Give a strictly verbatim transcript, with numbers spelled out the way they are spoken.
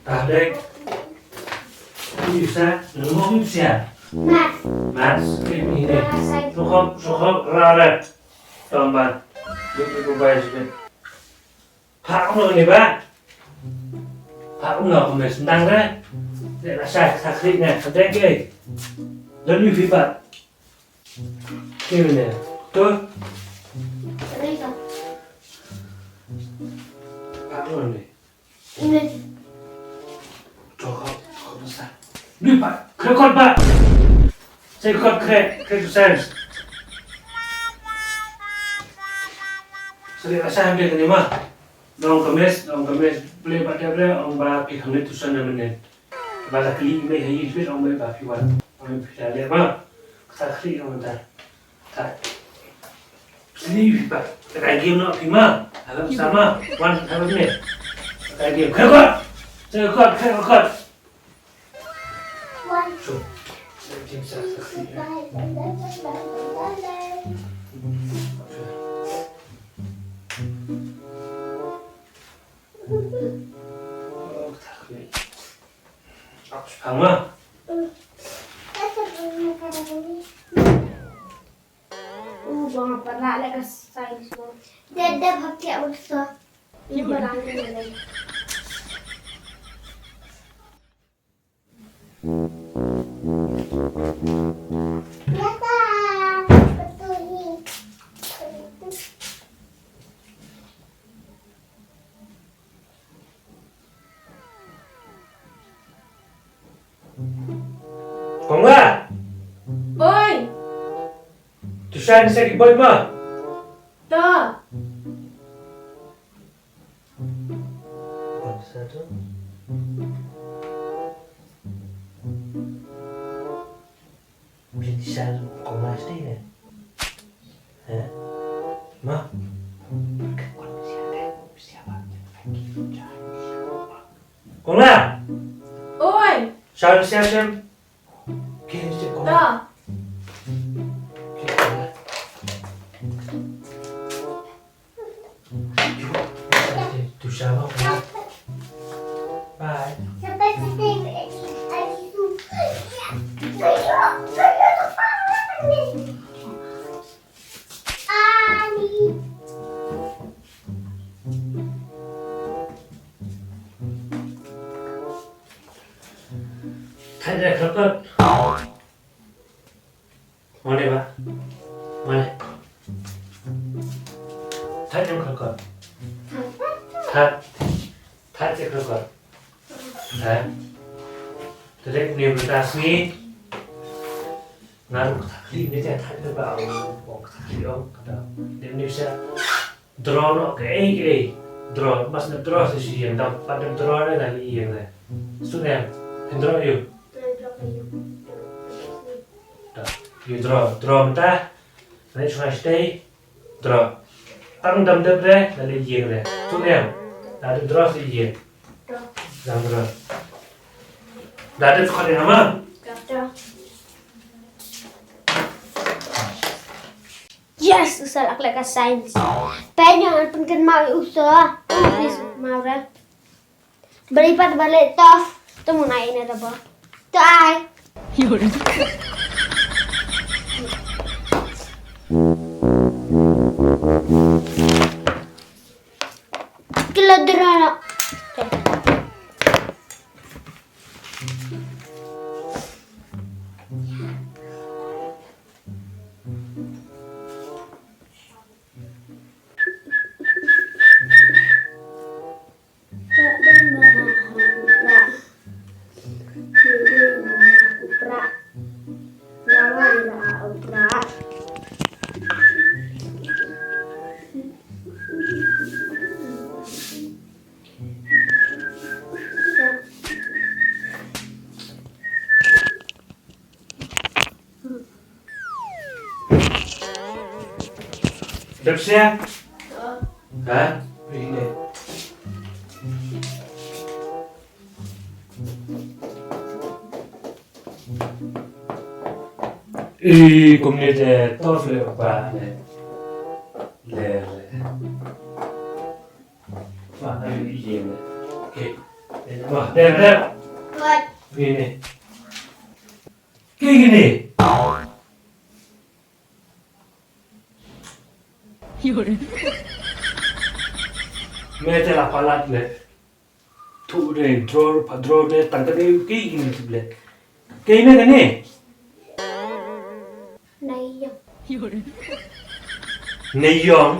Ah, dek. Ui, sa, nunggu sia. Mas. Mas, ini. Cukup, cukup, rarat. Tombat. Duk, duk, bai, sikit. Phak kumno ni ba? Phak kumno kumno sendang re? Dek rasa sakit ni, sedek ke? Dan ni fibat. Kini tu. Apa ni? Coba, coba besar. Ni pak, krekot pak. Saya kot krek, krek tu saya. Saya rasa hampir kena mah. Nong kemis, nong kemis. Boleh pak dia boleh, ong ba pi hamil tu sana menit. Ba la kli me hayi bit, ong ba pi wan. Ong pi dah leh mah. Kata kli ong dah. Sini phi pat. Ka game noh phi ma. Haba sama. Wan haba ne. Ka game. Krekot. Krekot, krekot. Wan. Sure. Sa game sa sa sini. Oh, tak ni. Aku sepang ma. U ba nga pynlah leh ka science mo. Dep dep ha phi ursa. U ba lang ni leh. Kong Nga. Oi. Tu sa ni sa ki boy ma. Ta. Bangsa tu. Beli di sa kong Nga sini ne. Ha? Ma. Kong Nga. Oi. Sha sha sha. Ke se ko. Da. Ke ko. Yo. Tu sha ma. Bye. Thait ïa ka kot. Mane ba? Mane. Thait ïa ka kot. Thait. Thait ïa ka kot. Thait. Te dei ne mynta sngi. Nga ruh ka thakli ne te thait ne ba ong ka thakli ong ka da. Dei ne sha. Draw noh kaei kaei. Draw, mas na draw sa shu ïeng, dang pat dang draw ne da ïeng ne. Shu ne, phin draw ïa u. Da, ïa draw, draw mynta. Nai shwa shtei. Draw. Tang dam dam re, da ïeng re. Shu ne, da draw sa ïeng. Dang draw. Da dep khot ïa nga ma. Yes, u sa lak leh ka science. Pynïaid pynken ma u sa. Please, ma re. Bari pat bale tof. Tu mun ai ne da ba. Tu ai. Kila drana. Dep sia? Ha? Ine. Ih, kumne te tos le ba le. Le, le. Ba, ai, ine. Okay. Ba, de, de. Ine. Ki kine. Me te la palat le. Tu de drawer pa drawer de tang ka de ki kine tu le. Ki me kane. Nei yong. Nei yong.